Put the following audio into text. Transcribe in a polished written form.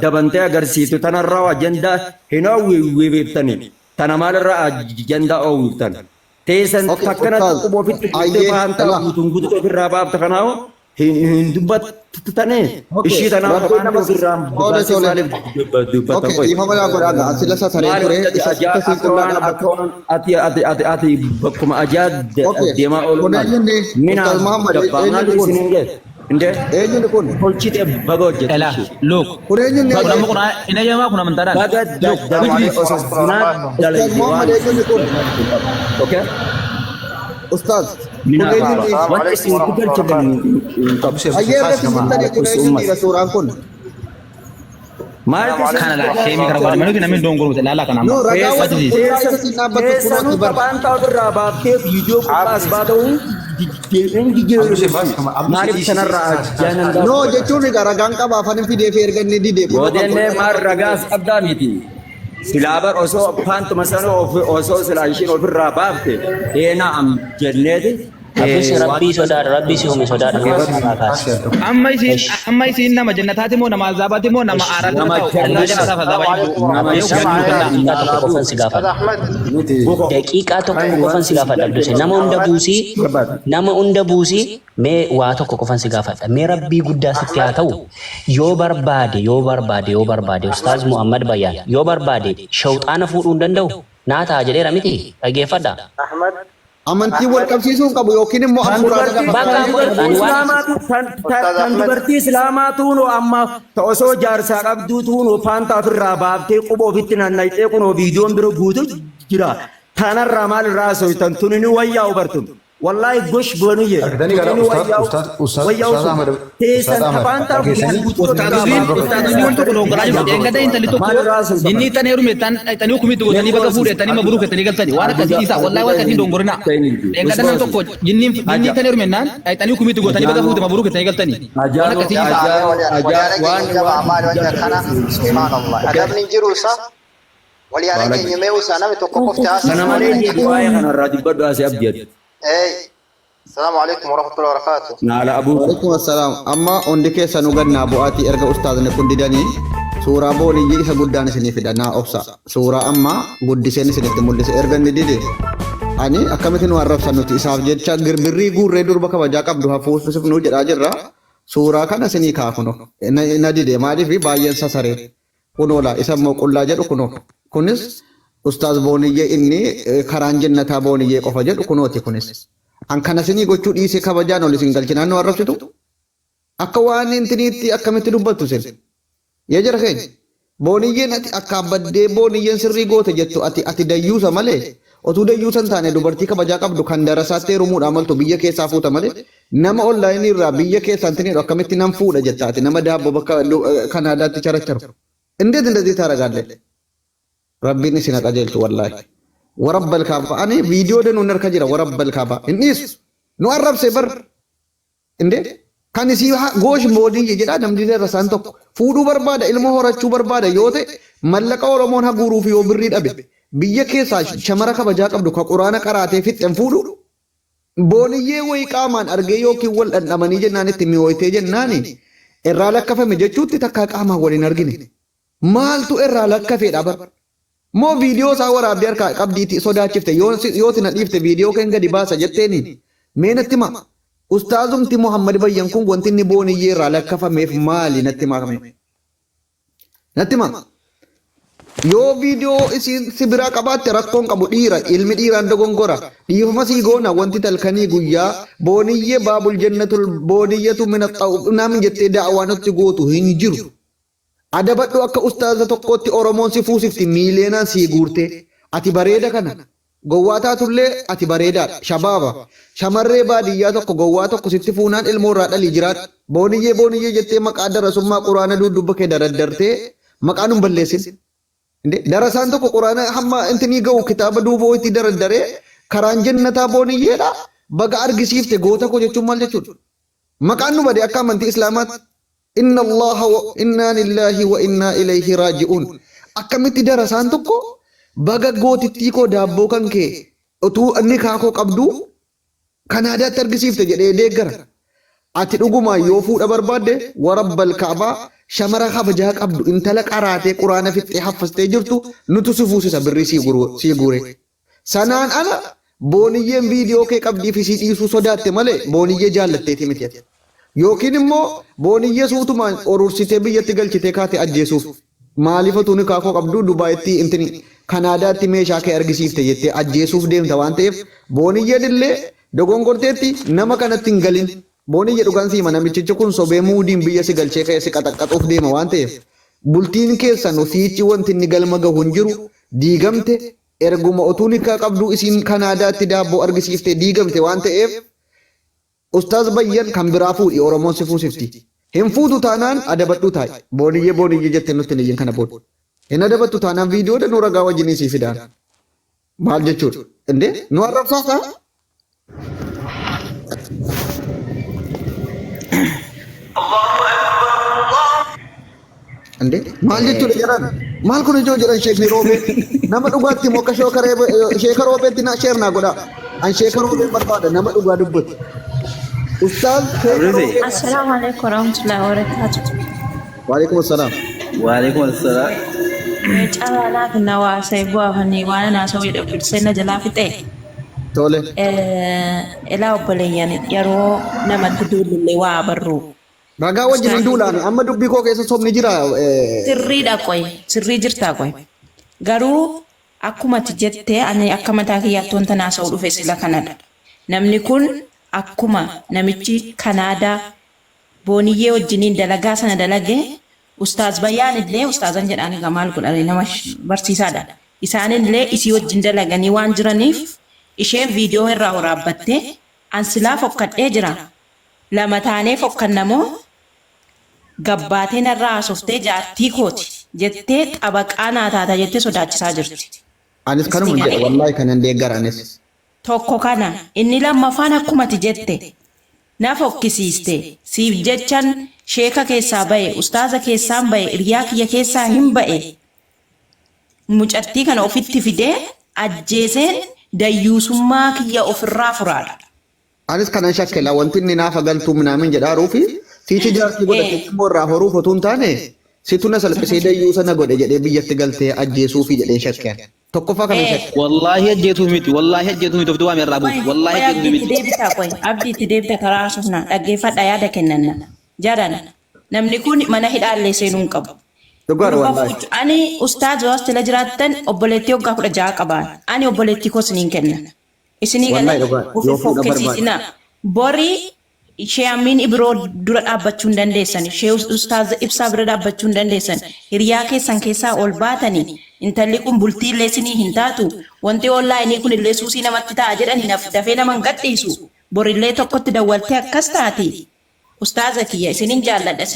dabantee agarsiistu tanarraa ajandaa hin oowwiftani. Tana maalirraa ajandaa oowwiftan? Teessan Okay, takkanatti Ustaaz. quba ofitti guuttee Ayyee, faantaa ilaa. guutuun guutuutti ofirraa baafta kanaa'u hin dubbattane. Okay, Ishii tanaaf Rabbiin faantaa nama ofirraa Tole, baasee tole. maaliif dubbatan Okay, qoy? dhiifama naa godhaa gaa. Asila sasaree Maal ture. Isa ajaa akkasiin akka qullaa waan dhaabbatu. akka waan ati ati ati ati bakkuma ajaa Okay, deemaa oolu kun maal? eenyunni? Mina Ustaaz Muhammad, gabbaa maal eenyunni kun? isin hin gee? Indee Eenyunni kun? tolchite baga hojjette Ela, ishee. look. Kun eenyunni Kun amma eenyu? kun hin ayyamaa kun amantaadhaan. Baga Look, which dalagde is osoo zinaa Ustaaz dalagde Muhammad waan eenyunni kun? okay? Ustaaz, kun Mina eenyunni? wanti isin galchitan hin qabu. Ayyee irratti sittanii kun eenyunniidha suuraan kun? Maaltu isin Kana laa sheemii kana godhe malee namni doongoruu laalaa kana No, amma. ragaa What wajjin is this? qullaa isa siin dhaabbattu Keessanuu kunooti bar. taphaan ofirraa baaftee viidiyoo qulqullaas baata'u maaliif sanarraa ajjaanan No, jechuun egaa ragaan qaba afaan hin fidee fi erga inni didee kunoo kan Boodennee qullaa maal ragaas qabdaa miti. Silaa bar osoo paantuma sana osoo silaa ishiin ofirraa baafte eenaa am jenneeti. Abbisi Rabbii sodaadha, Rabbii si uume sodaadha. Irraa kaasi. Amma isiin amma isiin nama jannataati moo nama azaabaati moo nama aaraatti Nama ta'u? jannata. Jannataaf azaabaa jiru. Nama Yoo jannata. Daqiiqaa tokko qofan si gaafadha. Daqiiqaa tokko qofan si gaafadha Abduse. Nama hunda buusii, nama hunda buusii mee waa tokko qofan si gaafadha. Mee Rabbii guddaa sitti haa ta'u yoo barbaade yoo barbaade yoo barbaade Ustaaz Muhammad Bayyaan yoo barbaade shawxaana fuudhuu hin danda'u naa ta'a jedheera miti dhaggeeffadha. Ahmad. Amantii wal qabsiisuu hin qabu yookiin immoo Kan hafuuraan dubartii Bakka kan dubartii ani waan islaamaa kan kan dubartii islaamaa tuunoo amma ta osoo jaarsaa qabduu tuunoo faanta ofirraa baaftee quba ofitti nannayxee kunoo viidiyoon bira guutu jira. Tanarraa maal irraa haasoftan tuni ni wayyaa'u bartun. Wallaahi gosh booniyye Argitanii tuni gara ni ustaaz wayyaa'u ustaaz ustaaz wayyaa'u ustaaz sun. Ahmad ustaaz Teessan Ahmad tafaantaa dhageessanii guutuu ofirraa Ustaazotiin ustaazotiin wanti kun hoogganaa jiru. Eeggataa intalli tokko maal irraa haasoftan? inni tan heerume tan tanii hukumitti gootanii baga fuudhe tanii mabruu kettanii galtanii waan akkasii dhiisaa wallahi waan akkasii dongorina. Eeggataa nam tokko jinniin jinnii tan heerume naan tanii hukumitti gootanii baga fuute mabruu kettanii galtanii waan akkasii dhiisaa. Subhanallah. Adabni hin jiru isa. Wal yaada keenya mee usaa namni tokko qofti haasa'u. Kana malee waa'ee kanarraa dubbadhu asii abdii. Hey. Salaamu alaikum warahmatullahi wabarakatuh. Naala abuu. Waalaikum assalaam. Amma hundi keessanuu gad naa bu'aatii erga ustaazni kun didanii suuraa booliyyii isa guddaan isinii fida naa obsa. Suuraa amma guddiseen isinitti mul'ise erga inni dide ani akkamitti nu arrabsan nuti isaaf jecha birrii guurree durba kabajaa qabdu hafuusifnuu jedhaa jirra. Suuraa kana isinii kaakuno na dide maaliif baay'een sasaree kunoo laa isa immoo qullaa jedhu kunoo kunis ustaaz booniyyee inni karaan jennataa booniyyee qofa jedhu kunooti kunis. An kana isinii gochuu dhiisee kabajaan ol isin galchinaan nu arrabsitu? Akka waan intiniitti akkamitti dubbattu isin? Yaa jara keenya. Booniyyeen ati akka abbaddee booniyyeen sirrii goote jettu ati ati dayyuusa malee otuu dayyuusa hin taane dubartii kabajaa qabdu kan darasaatti heerumuudhaa maltu biyya keessaa fuuta malee nama onlaayinii irraa biyya keessaa intiniidhu akkamitti nan fuudha jetta ati nama daabboo bakka Kanaadaatti characharu. እንዴት እንደዚህ ታደርጋለህ? Rabbiin isin haa qajeelchu wallaahi. Warabbal kaaba ani viidiyoo danuun harka jira warabbal kaaba hin dhiisu. Nu arrabse bar inde kan isii goosh moodiyye jedhaa namni darasaan tokko fuudhuu barbaada ilmoo horachuu barbaada yoo ta'e mallaqa Oromoon haguuruuf yoo birrii dhabe biyya keessaa shamara kabajaa qabdu ka quraana qaraatee fixxen fuudhu booniyyee wayii qaamaan argee yookiin wal dhandhamanii jennaan itti mi'ooytee jennaani irraa lakkafame jechuutti takkaa qaamaan wal hin argine. Maaltu irraa lakkafeedha bar. Moo viidiyoo isaa waraabdee harkaa qabdiiti sodaachifte yoo na dhiifte viidiyoo keen gadi baasa jetteeni mee natti himaa. Ustaazumti Muhammad Bayyan kun wanti inni booniyyee irraa lakkafameef maali natti himaa mee. Natti himaa. Yoo viidiyoo isiin si biraa qabaatte rakkoon qabu dhiira ilmi dhiiraan dogongora dhiifama sii goona wanti talkanii guyyaa booniyyee baabul jannatul booniyyatu mina naamin jettee da'awaa nutti gootu hin jiru. Adabadhu akka ustaaza tokkootti Oromoon si fuusifti miileenaan sii guurtee. Ati bareeda kana. Gowwaa taatullee ati bareedaadha. Shabaaba. Shamarree baadiyyaa tokko gowwaa tokko sitti fuunaan ilmoo irraa dhalii jiraadhu. Booniyyee booniyyee jettee maqaa darasummaa quraana dudduubba kee daraddartee maqaa nun balleessin. Inde darasaan tokko quraana hamma intinii ga'u kitaaba duuba wayitii daraddaree karaan jannataa booniyyeedha. Baga argisiifte goota koo jechuun maal jechuudha? Maqaan nu bade akka amantii Islaamaatti. Inna Allaha wa innaa lillaahi wa innaa ilayhi raaji'uun. Akkamitti darasaan tokko baga gootittii koo daabboo kan kee utuu inni kaakoo qabduu Kanaadaatti argisiifte jedhee deeggara. Ati dhugumaan yoo fuudha barbaadde warabbal kaabaa shamara kabajaa qabdu intala qaraatee quraana fixxee haffastee jirtu nutu si fuusisa birrii sii guure. Sanaan ala booniyyeen viidiyoo kee qabdii fi sii dhiisuu sodaatte malee booniyyee jaallatteeti miti ati. Yookiin immoo booniyyee suutumaan orursitee biyyatti galchitee kaate ajjeesuuf. Maaliif otuu nikaa koo qabduu Dubaayitti intini Kanaadaatti meeshaa kee argisiifte jettee ajjeesuuf deemta waan ta'eef booniyyeen illee dogongorteetti nama kanatti hin galin. Booniyye dhugaan si hima namichichi kun sobee muudiin biyya si galchee ka'ee si qaxaqqaxuuf deema waan ta'eef bultiin keessanu siichi wanti inni galma gahu hin jiru diigamte erguma otuu nikaa qabduu isiin Kanaadaatti daabboo argisiiftee diigamte waan ta'eef Ustaaz Bayyan kan biraa fuudhi Oromoon si fuusifti. Hin fuutu taanaan adabadhuu taa'i. Booniyyee booniyyee jettee nutti hin iyyin kana booda. Hin adabattu taanaan viidiyoo danuu ragaa wajjiniin sii fidaan. Maal jechuudha? Indee nu arrabsaasaa? Indee maal jechuudha jedhan? Maal kun ijoo jedhan sheekni roobee? Nama dhugaatti immoo akka sheeka roobeetti na sheer naa godhaa. An sheeka roobee barbaada nama dhugaa dubbatu. Ustaaz sheeka Abduse. roobee. Assalamu alaikum warahmatullahi wabarakatuh. Waalaikum assalaam. Waalaikum assalam. Carraa naaf na waasee bu'aafanii waan anaa soo jedhe dursee na jalaa fixee. Tole. Ilaa obboleeyyan yeroo namatti duulillee waa barruu. Ragaa wajjin hin duulaani. Amma dubbii koo keessa sobni jira. Sirriidha qoy. Sirrii jirtaa qoy. Garuu akkuma ati jette ani akka mataa kiyyaatti wanta naasa'u dhufe sila kanadha. Namni kun akkuma namichi Kanaadaa Booniyyee wajjiniin dalagaa sana dalage Ustaaz Bayyaan illee ustaazan jedhaan egaa maal godhare nama barsiisaadha. Isaanillee isii wajjin dalaganii waan jiraniif isheen viidiyoo irraa waraabbattee an silaa fokkadhee jira. Lama taanee fokkanna moo gabbaatee narraa haasoftee jaartii kooti jettee xabaqaa naa taata jettee sodaachisaa jirti. Anis kanuma jedha wallaahi kanan deeggara anis. Tokko kana. Inni lammaffaan akkuma ati jette na fokkisiiste siif jechan sheeka keessaa ba'e ustaaza keessaan ba'e hiriyaa kiyya keessaa hin ba'e mucattii kana ofitti fidee ajjeeseen dayyuusummaa kiyya ofirraa furaadha. Anis kanan shakke laa wanti inni naafa galtuu minaamin jedhaaruu fi siichi jaartii godhatee immoo irraa horuuf otuu hin taane situ na salphisee dayyuusa na godhe jedhee biyyatti galtee ajjeesuufi jedheen shakke ani. Tokkoffaa kanan shakke. Wallaahi ajjeetuuf miti. Wallaahi ajjeetuuf miti. Ofitti waame irraa Qoy, buuti. Wallaahi qoy ajjeetuuf abdii itti miti. deebitaa qoy abdii itti deebita karaa haasofna dhaggeeffadha yaada kennanna jaran namni kun mana hidhaallee seenuu hin qabu. Dhugaadha Durba wallaahi. fuuchu ani ustaaz yoo as jala jiraattan obboleettii waggaa 16 qabaan ani obboleettii koo isiniin kenna. Isinii Wallahi galee dhugaa of yoo hin fuudha barbaade. fokkisiisinaa. Bori Shee Amiin Ibiroo dura dhaabbachuu hin dandeessan. Shee Ustaaz Ibsaa bira dhaabbachuu hin dandeessan. Hiriyaa keessan keessaa ol baatani intalli kun bultii illee isinii hin taatu. Wanti onlaayinii kun illee suusii namatti ta'a jedhani naf dafee nama hin gadhiisu. Borillee tokkotti dawwaltee akkas taati. Ustaaza kiyya isinin jaalladha.